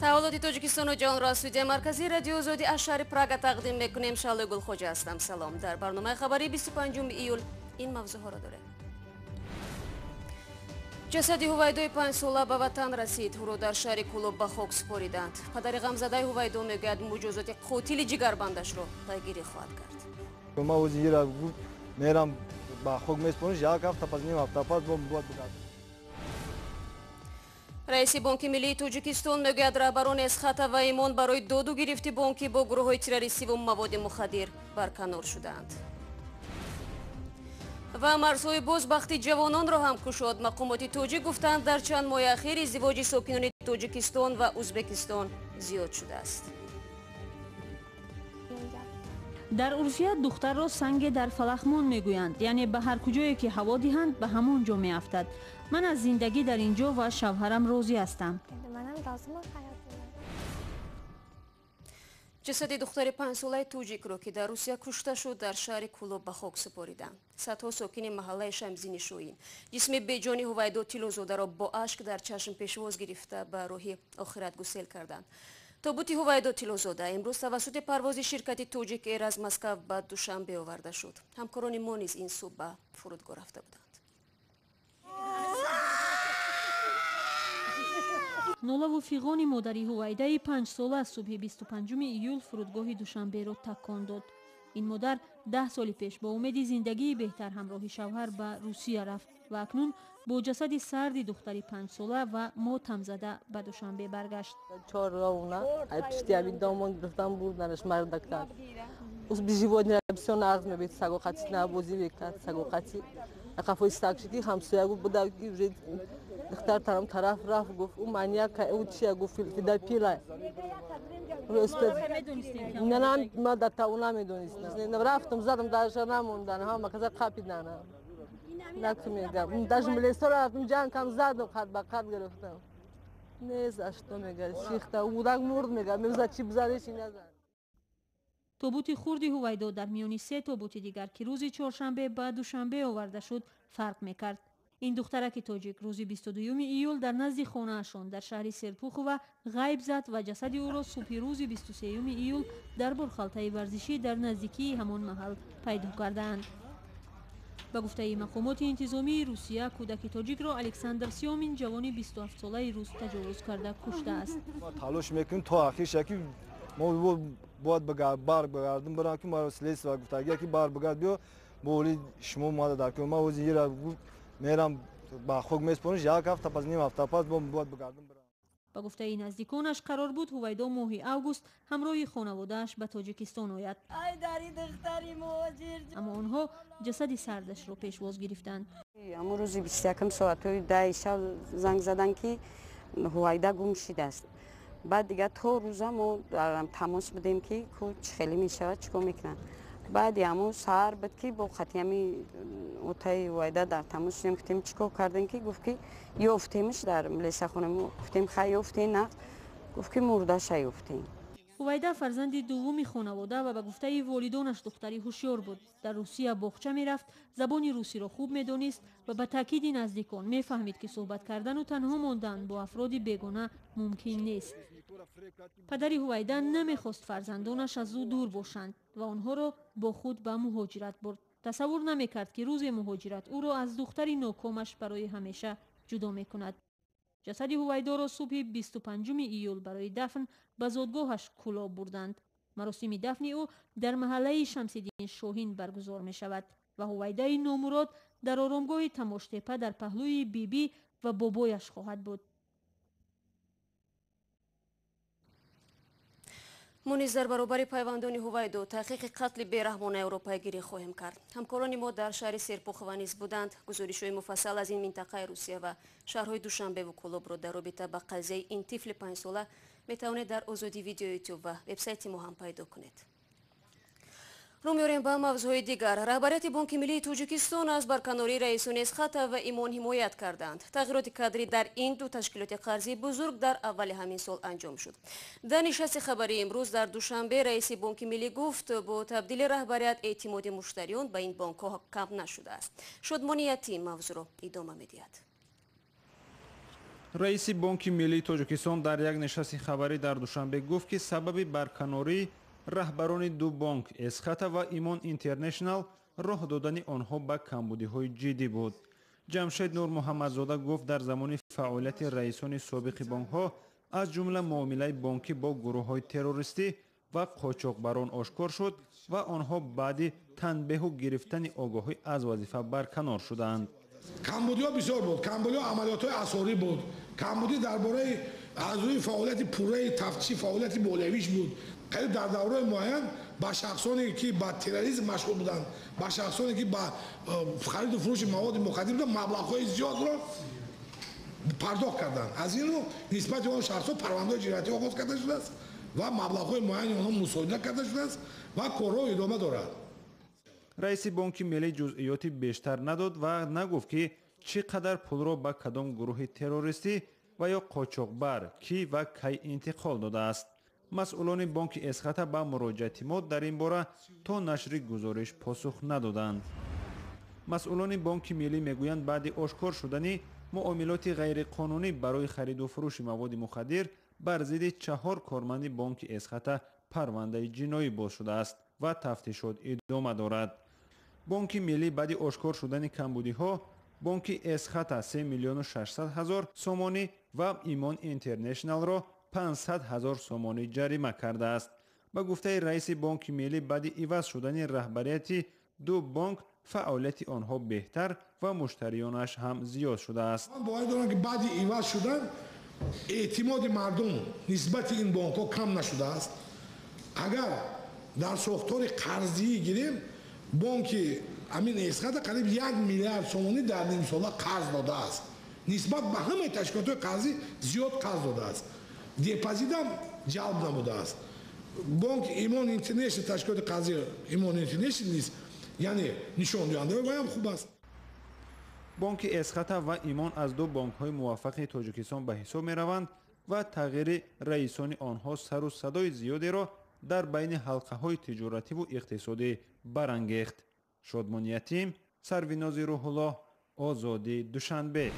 Таҳаввулоти Тоҷикистону ҷаҳонро аз студияи марказии Радиои Озодӣ аз шаҳри Прага тақдим мекунем. Шаҳлои Гулхоҷа ҳастам. Салом. Дар барномаи хабарии 25 июл ин мавзӯъҳоро дорем. Ҷасади Ҳувайдои 5-сола ба ватан расид. Ӯро дар шаҳри Кӯлоб ба хок супориданд. Падари ғамзадаи Ҳувайдо мегӯяд, муҷозоти қотили ҷигарбандашро пайгирӣ хоҳад кард. Ман ҳозир мерам ба хок месупорам, як ҳафта пас, ним ҳафта пас бояд бигардам. Раиси Бонки Миллии Тоҷикистон мегӯяд, раҳбарони Эсхата ва Имон барои доду гирифти бонкӣ бо гурӯҳҳои террористиву маводи мухаддир барканор шудаанд. Ва марзҳои боз бахти ҷавононро ҳам кушод. Мақомоти тоҷик гуфтанд, дар чанд моҳи ахир издивоҷи сокинони Тоҷикистон ва Узбекистон зиёд шудааст. Дар урфият духтарро санге дар фалахмон мегӯянд, яъне ба ҳар куҷое ки ҳаво диҳанд, ба ҳамон ҷо меафтад. Ман аз зиндагӣ дар ин ҷо ва шавҳарам розӣ ҳастам. Ҷасади духтари 5-солаи тоҷикро, ки дар Русия кушта шуд, дар шаҳри Кӯлоб ба хок супориданд. Садҳо сокини маҳаллаи Шамсиддини Шоҳин ҷисми беҷони Ҳувайдо Тиллозодаро бо ашк дар чашм пешвоз гирифта, ба роҳи охират гусел карданд. Тобути Ҳувайдо Тиллозода имрӯз тавассути парвози ширкати Тоҷик Эйр аз Москав ба Душанбе оварда шуд. Ҳамкорони мо низ ин субҳ ба фурудгоҳ рафта буданд. Нолаву фиғони модари Ҳувайдаи 5-сола субҳи 25 июл фурудгоҳи Душанберо такон дод. Ин модар 10 соли пеш бо умеди зиндагии беҳтар ҳамроҳи шавҳар ба Русия рафт ва акнун бо ҷасади сарди духтари 5-сола ва мотамзада ба Душанбе баргашт. Чорровна, ай пишти ами домон гирифтан бурданаш мардактар. Ус биживодни бисёр нағз мебид, сагоқати набозӣ мекард, сагоқати. Қафои саг шид, ҳамсоя гуфт, буда уже духтар тарам тараф рафт, гуфт, ӯ маньяк, ӯ чия, гуфт, педофила. Не, на, ман дар тавон намедонистам. Рафтам, задам, дарша намондан, ҳама каза қапидан. Наку мегам. Даже милисо рафтам, ҷангам задам, қад ба қад гирифтам. Не, за что мега, шихта, удак мурд мега, меза чи бизанеш и назан. Тобути хурди Ҳувайдо дар миёни се тобути дигар, ки рӯзи чоршанбе ба Душанбе оварда шуд, фарқ мекард. Ин духтараки тоҷик рӯзи 22 июл дар назди хонаашон дар шаҳри Серпухова ғайб зад ва ҷасади ӯро субҳи рӯзи 23 июл дар борхалтаи варзишӣ дар наздикии ҳамон маҳал пайдо кардаанд. Ба гуфтаи мақомоти интизомии Русия, кӯдаки тоҷикро Александр Сёмин, ҷавони 27-солаи рус, таҷовуз карда куштааст. Талош мекунем то ахир ки мо бояд бар бигардем, бирам ки маро следствие гуфтагия ки бар бигард, биё боли шумо мада дар кун. Ман ҳозир мерам ба хок месупорам, як ҳафта пас, ним ҳафта пас бояд бигардам. Ба гуфтаи наздиконаш, қарор буд Ҳувайдо моҳи август ҳамроҳи хонаводааш ба Тоҷикистон ояд, аммо онҳо ҷасади сардашро пешвоз гирифтанд. Ҳамон рӯзи 21 соатҳои 10 шаб занг заданд, ки Ҳувайда гум шидааст. Баъд дигар то рӯза мо тамос будем, ки ку чӣ хеле мешавад, чӣ кор мекунанд. Баъди ҳамон саҳар буд, ки бо хатиами отаи Ҳувайда дар тамос шудем, гуфтем, чӣ кор кардем, ки гуфт, ки ёфтемш дар милисахона. Гуфтем, хай ёфтем, нақд гуфт, ки мурдаша ёфтем. Ҳувайда фарзанди дуввуми хонавода ва ба гуфтаи волидонаш духтари ҳушёр буд. Дар Русия боғча мерафт, забони русиро хуб медонист ва ба таъкиди наздикон мефаҳмид, ки суҳбат кардану танҳо мондан бо афроди бегона мумкин нест. Падари Ҳувайда намехост фарзандонаш аз ӯ дур бошанд ва онҳоро бо худ ба муҳоҷират бурд. Тасаввур намекард, ки рӯзе муҳоҷират ӯро аз духтари нокомаш барои ҳамеша ҷудо мекунад. Ҷасади Ҳувайдоро субҳи 25 июл барои дафн ба зодгоҳаш Кӯлоб бурданд. Маросими дафни ӯ дар маҳаллаи Шамсиддин Шоҳин баргузор мешавад ва Ҳувайдаи номурод дар оромгоҳи Тамоштепа дар паҳлӯи бибӣ ва бобояш хоҳад буд. Мо низ дар баробари пайвандони Ҳувайдо таҳқиқи қатли бераҳмонаи ӯро пайгирӣ хоҳем кард. Ҳамкорони мо дар шаҳри Серпухова низ буданд. Гузоришҳои муфассал аз ин минтақаи Русия ва шаҳрҳои Душанбеву Кӯлобро дар робита ба қазияи ин тифли 5-сола метавонед дар Озодӣ Видео Ютуб ва вебсайти мо ҳам пайдо кунед. Рӯ меорем ба мавзӯъҳои дигар. Раҳбарияти Бонки Миллии Тоҷикистон аз барканории раисони Эсхата ва Имон ҳимоят карданд. Тағйироти кадрӣ дар ин ду ташкилоти қарзии бузург дар аввали ҳамин сол анҷом шуд. Дар нишасти хабарии имрӯз дар Душанбе раиси Бонки Миллӣ гуфт, бо табдили раҳбарият эътимоди муштариён ба ин бонкҳо кам нашудааст. Шодмонияти мавзӯъро идома медиҳад. Раиси Бонки миллии Тоҷикистон дар як нишасти хабарӣ дар Душанбе гуфт, ки сабаби барканории раҳбарони ду бонк Эсхата ва Имон Интернешнал роҳ додани онҳо ба камбудиҳои ҷиддӣ буд. Ҷамшед Нурмуҳаммадзода гуфт, дар замони фаъолияти раисони собиқи бонкҳо аз ҷумла муомилаи бонкӣ бо гурӯҳҳои террористӣ ва қочоқбарон ошкор шуд ва онҳо баъди танбеҳу гирифтани огоҳӣ аз вазифа барканор шуданд. Камбудиҳо бисёр буд. Камбудиҳо амалиётҳои асорӣ буд. Камбудӣ дар бораи аз рӯи фаъолияти пурраи тафтиши фаъолияти молиявиш буд. Қариб дар давраи муайян ба шахсоне ки ба терроризм машғул буданд, ба шахсоне ки ба хариду фурӯши маводи мухаддир буданд, маблағҳои зиёдро пардохт карданд. Аз ин рӯ нисбати он шахсҳо парвандаҳои ҷиноятӣ оғоз карда шудааст ва маблағҳои муайяни онҳо мусодира карда шудааст ва корҳо идома дорад. Раиси Бонки миллӣ ҷузъиёти бештар надод ва нагуфт, ки чӣ қадар пулро ба кадом гурӯҳи террористӣ ва ё қочоқбар кӣ ва кай интиқол додааст. Масъулони бонки Эсхата ба муроҷиати мо дар ин бора то нашри гузориш посух надоданд. Масъулони Бонки миллӣ мегӯянд, баъди ошкор шудани муомилоти ғайриқонунӣ барои хариду фурӯши маводи мухаддир бар зидди 4 корманди бонки Эсхата парвандаи ҷиноӣ боз шудааст ва тафтишот идома дорад. Бонки миллӣ баъди ошкор шудани камбудиҳо бонки Эсхата 3 миллиону 600 ҳазор сомонӣ ва Имон Интернешналро 500 ҳазор сомонӣ ҷарима кардааст. Ба гуфтаи раиси Бонки миллӣ, баъди иваз шудани раҳбарияти ду бонк фаъолияти онҳо беҳтар ва муштариёнаш ҳам зиёд шудааст. Ман боварӣ дорам, ки баъди иваз шудан эътимоди мардум нисбати ин бонкҳо кам нашудааст. Агар дар сохтори қарздиҳӣ гирем, бонки амин Эсхата қариб 1 миллиард сомонӣ дар нимсола қарз додааст. Нисбат ба ҳамаи ташкилотҳои қарзӣ зиёд қарз додааст. Депозитам ҷалб намудааст. Бонк Имон Интернешнл, ташкилоти қарзии Имон Интернешнл низ, яъне нишондиҳандаҳои вайам хуб аст. Бонки Эсхата ва Имон аз ду бонкҳои муваффақи Тоҷикистон ба ҳисоб мераванд ва тағйири раисони онҳо сару садои зиёдеро дар байни ҳалқаҳои тиҷоративу иқтисодӣ барангехт. Шодмон Ятим, Сарвинози Рӯҳуллоҳ, Озодӣ, Душанбе.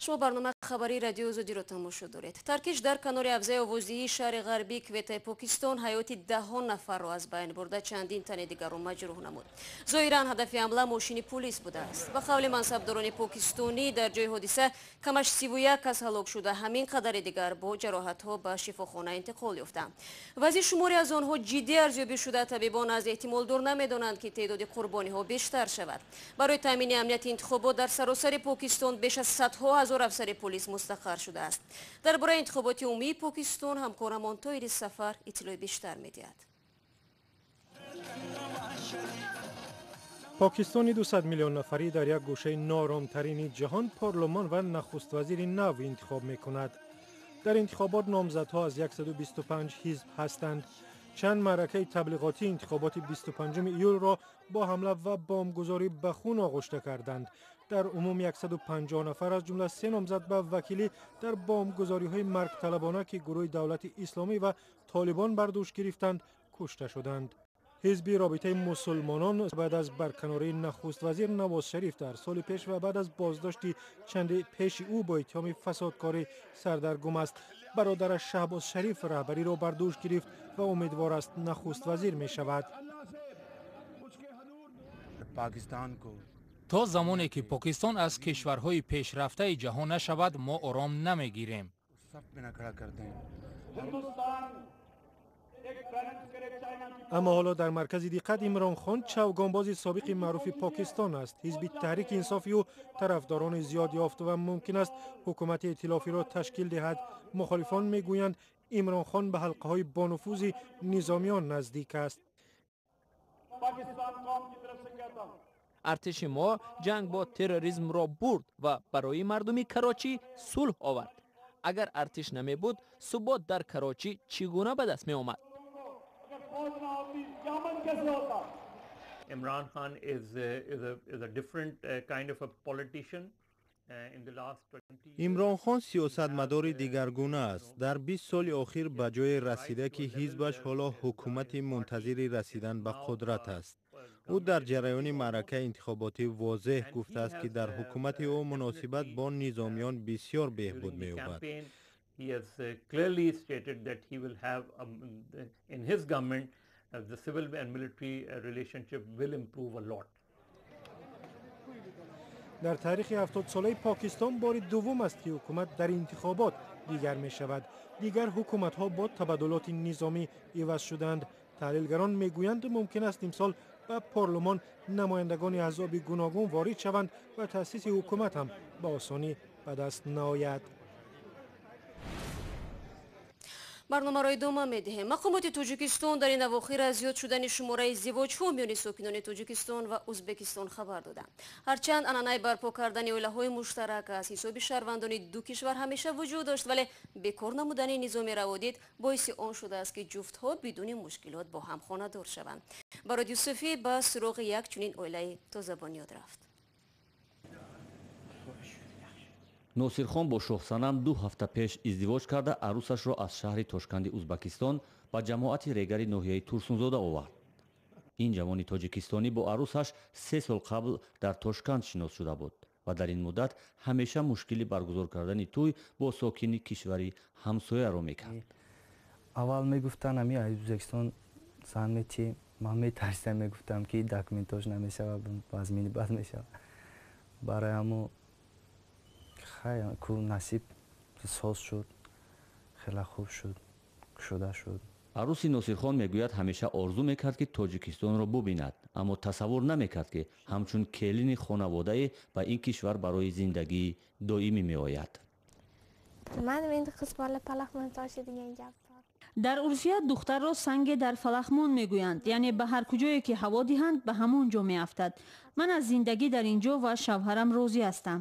Шумо барномаи хабарии Радиои Озодиро тамошо доред. Таркиш дар канори ҳавзаи овоздиҳии шаҳри ғарбии Кветаи Покистон ҳаёти даҳон нафарро аз байн бурда, чандин тани дигарро маҷрӯҳ намуд. Зоҳиран, ҳадафи ҳамла мошини пулис будааст. Ба қавли мансабдорони покистонӣ, дар ҷои ҳодиса камаш 31 кас ҳалок шуда, ҳамин қадари дигар бо ҷароҳатҳо ба шифохона интиқол ёфтанд. Вазъи шуморе аз онҳо ҷиддӣ арзёбӣ шуда, табибон аз эҳтимол дур намедонанд, ки теъдоди қурбониҳо бештар шавад. Барои таъмини амнияти интихобот дар саросари Покистон беш аз садҳо ҳазор афсари полис мустақар шудааст. Дар бораи интихоботи умумии Покистон ҳамкорамон Тоҳири Сафар иттилои бештар медиҳад. Покистони 200 миллион нафарӣ дар як гӯшаи нооромтарини ҷаҳон парлумон ва нахуствазири нав интихоб мекунад. Дар интихобот номзадҳо аз 125 ҳизб ҳастанд. Чанд маъракаи таблиғотии интихоботи 25 июлро бо ҳамла ва бомбгузорӣ ба хун оғушта карданд. Дар умум 150 нафар, аз ҷумла се номзад ба вакилӣ, дар бомбгузориҳои маргталабона, ки гурӯҳи Давлати Исломӣ ва Толибон бар дӯш гирифтанд, кушта шуданд. Ҳизби Робитаи мусулмонон баъд аз барканории нахуствазир Навоз Шариф дар соли пеш ва баъд аз боздошти чанде пеши ӯ бо иттиҳоми фасодкорӣ сардаргум аст. Бародараш Шаҳбоз Шариф раҳбариро бар дӯш гирифт ва умедвор аст, нахуствазир мешавад. То замоне ки Покистон аз кишварҳои пешрафтаи ҷаҳон нашавад, мо ором намегирем. Аммо ҳоло дар маркази диққат Имрон Хон, чавгонбози собиқи маъруфи Покистон аст. Ҳизби Таҳрики Инсофи ӯ тарафдорони зиёд ёфт ва мумкин аст ҳукумати эътилофиро ташкил диҳад. Мухолифон мегӯянд, Имрон Хон ба ҳалқаҳои бонуфузи низомиён наздик аст. Артиши мо ҷанг бо терроризмро бурд ва барои мардуми Карочӣ сулҳ овард. Агар артиш намебуд, субот дар Карочӣ чӣ гуна ба даст меомад? Imran Khan is a different kind of a politician. Имронхон сиёсатмадори дигаргуна аст. Дар 20 соли охир ба ҷое расида, ки ҳизбаш ҳоло ҳукумати мунтазири расидан ба қудрат аст. Ӯ дар ҷараёни маъракаи интихоботӣ возеҳ гуфтааст, ки дар ҳукумати ӯ муносибат бо низомиён бисёр беҳбуд меёбад. He has clearly stated that he will have in his government the civil and military relationship will improve a lot. Дар таърихи 70-солаи Покистон бори дуввум аст, ки ҳукумат дар интихобот дигар мешавад. Дигар ҳукуматҳо бо табаддулоти низомӣ иваз шуданд. Таҳлилгарон мегӯянд, мумкин аст имсол ба парлумон намояндагони аҳзоби гуногун ворид шаванд ва таъсиси ҳукумат ҳам ба осонӣ ба даст наояд. Барномаро идома медиҳем. Мақомоти Тоҷикистон дар ин авохир аз зиёд шудани шумораи издивоҷҳо миёни сокинони Тоҷикистон ва Ӯзбекистон хабар доданд. Ҳарчанд анъанаи барпо кардани оилаҳои муштарак аз ҳисоби шаҳрвандони ду кишвар ҳамеша вуҷуд дошт, вале бекор намудани низоми раводид боиси он шудааст, ки ҷуфтҳо бидуни мушкилот бо ҳам хонадор шаванд. Барод Юсуфӣ ба суроғи як чунин оилаи тозабунёд рафт. Носирхон бо Шоҳсанам 2 ҳафта пеш издивоҷ карда, арӯсашро аз шаҳри Тошканди Узбакистон ба ҷамоати Регари ноҳияи Турсунзода овард. Ин ҷавони тоҷикистонӣ бо арӯсаш 3 сол қабл дар Тошканд шинос шуда буд ва дар ин муддат ҳамеша мушкили баргузор кардани тӯй бо сокини кишвари ҳамсояро мекард. Аввал мегуфтанд, ами аз Ӯзбекистон зан метиҳем. Ман метарсидам, мегуфтам, ки документош намешавад, вазмини бад мешавад. Барои ҳамо ку насиб соз шуд, хеле хуб шуд, кушода шуд. Арӯси Носирхон мегӯяд, ҳамеша орзу мекард, ки Тоҷикистонро бубинад, аммо тасаввур намекард, ки ҳамчун келини хонаводае ба ин кишвар барои зиндагии доимӣ меояд. Дар урфият духтарро санге дар фалахмон мегӯянд, яъне ба ҳар куҷое ки ҳаво диҳанд, ба ҳамон ҷо меафтад. Ман аз зиндагӣ дар ин ҷо ва шавҳарам розӣ ҳастам.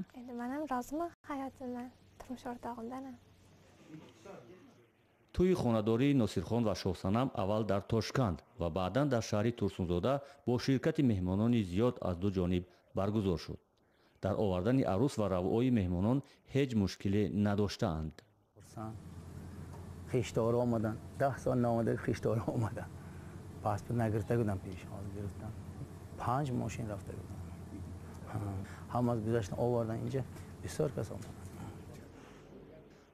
Тӯйи хонадории Носирхон ва Шоҳсанам аввал дар Тошканд ва баъдан дар шаҳри Турсунзода бо ширкати меҳмонони зиёд аз ду ҷониб баргузор шуд. Дар овардани арӯс ва равъои меҳмонон ҳеҷ мушкиле надоштаанд. Хешторо омаданд, 10 сол наомада хешторо омаданд. Паспорт нагирифта будам, пеш ҳозир гирифтам. 5 мошин рафта будам. Ҳама аз гузаштан овардан инҷа, бисёр кас омаданд.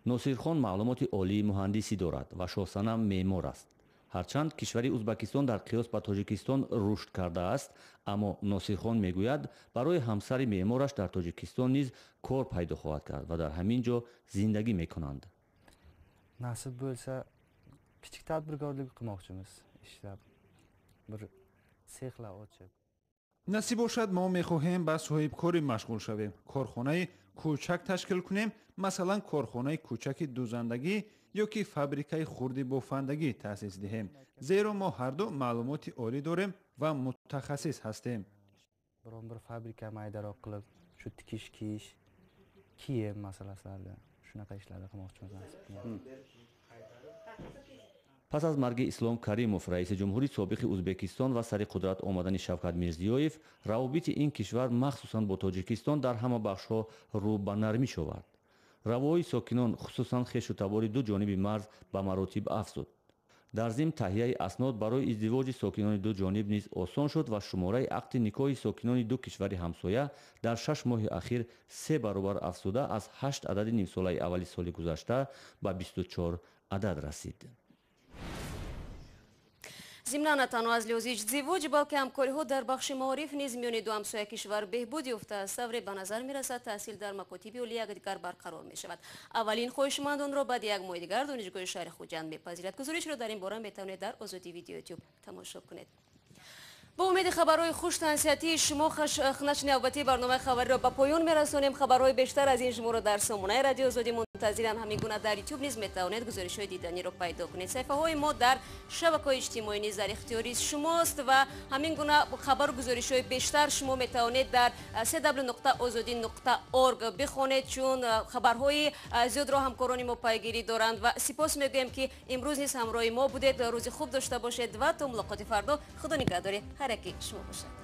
Носирхон маълумоти олии муҳандисӣ дорад ва Шоҳсанам меъмор аст. Ҳарчанд кишвари Ӯзбекистон дар қиёс ба Тоҷикистон рушд кардааст, аммо Носирхон мегӯяд, барои ҳамсари меъмораш дар Тоҷикистон низ кор пайдо хоҳад кард ва дар ҳамин ҷо зиндагӣ мекунанд. Nasib bo'lsa, kichik tadbirkorlik qilmoqchimiz, ishlab bir sexlar ochib. Насиб бошад, мо мехоҳем ба соҳибкорӣ машғул шавем, корхонаи кӯчак ташкил кунем, масалан корхонаи кӯчаки дӯзандагӣ ё ки фабрикаи хурди бофандагӣ таъсис диҳем, зеро мо ҳарду маълумоти олӣ дорем ва мутахассис ҳастем. Biron bir fabrika maydaroq qilib, shu tikish, kiyish, kiyim masalasida shunaqa ishlarni qilmoqchimiz. Пас аз марги Ислом Каримов, раиси ҷумҳури собиқи Ӯзбекистон ва сари қудрат омадани Шавкат Мирзиёев, равобити ин кишвар махсусан бо Тоҷикистон дар ҳама бахшҳо рӯ ба нармӣ шовард. Равои сокинон, хусусан хешу табори ду ҷониби марз, ба маротиб афзуд. Дар зимн таҳияи аснод барои издивоҷи сокинони ду ҷониб низ осон шуд ва шумораи ақди никоҳи сокинони ду кишвари ҳамсоя дар 6 моҳи ахир 3 баробар афзуда аз 8 адади нимсолаи аввали соли гузашта ба 24 адад расид. Зимна на танҳо аз лиҳози издивоҷ, балки ҳамкориҳо дар бахши маориф низ миёни ду ҳамсоя кишвар беҳбуд ёфтааст. Тавре ба назар мерасад, таҳсил дар макотиби олӣ якдигар барқарор мешавад. Аввалин хоҳишмандонро баъди як моҳи дигар донишгоҳи шаҳри Хуҷанд мепазирад. Гузоришро дар ин бора метавонед дар Озодӣ видео ютуб тамошо кунед. Бо умеди хабарҳои хуш тансиҳатии шумо нашри навбатии барномаи хабариро ба поён мерасонем. Хабарҳои бештар аз ин шуморо дар сомонаи Радиои Озодӣ мунтазиранд. Ҳамин гуна дар ютуб низ метавонед гузоришҳои диданиро пайдо кунед. Саҳифаҳои мо дар шабакаҳои иҷтимоӣ низ дар ихтиёри шумост ва ҳамин гуна хабару гузоришҳои бештар шумо метавонед дар cw.ozodi.org бихонед, чун хабарҳои зиёдро ҳамкорони мо пайгирӣ доранд. Ва сипос мегӯем, ки имрӯз низ ҳамроҳи мо будед. Рӯзи хуб дошта бошед ва то мулоқоти фардо Худо нигаҳдори ҳар яки шумо бошад.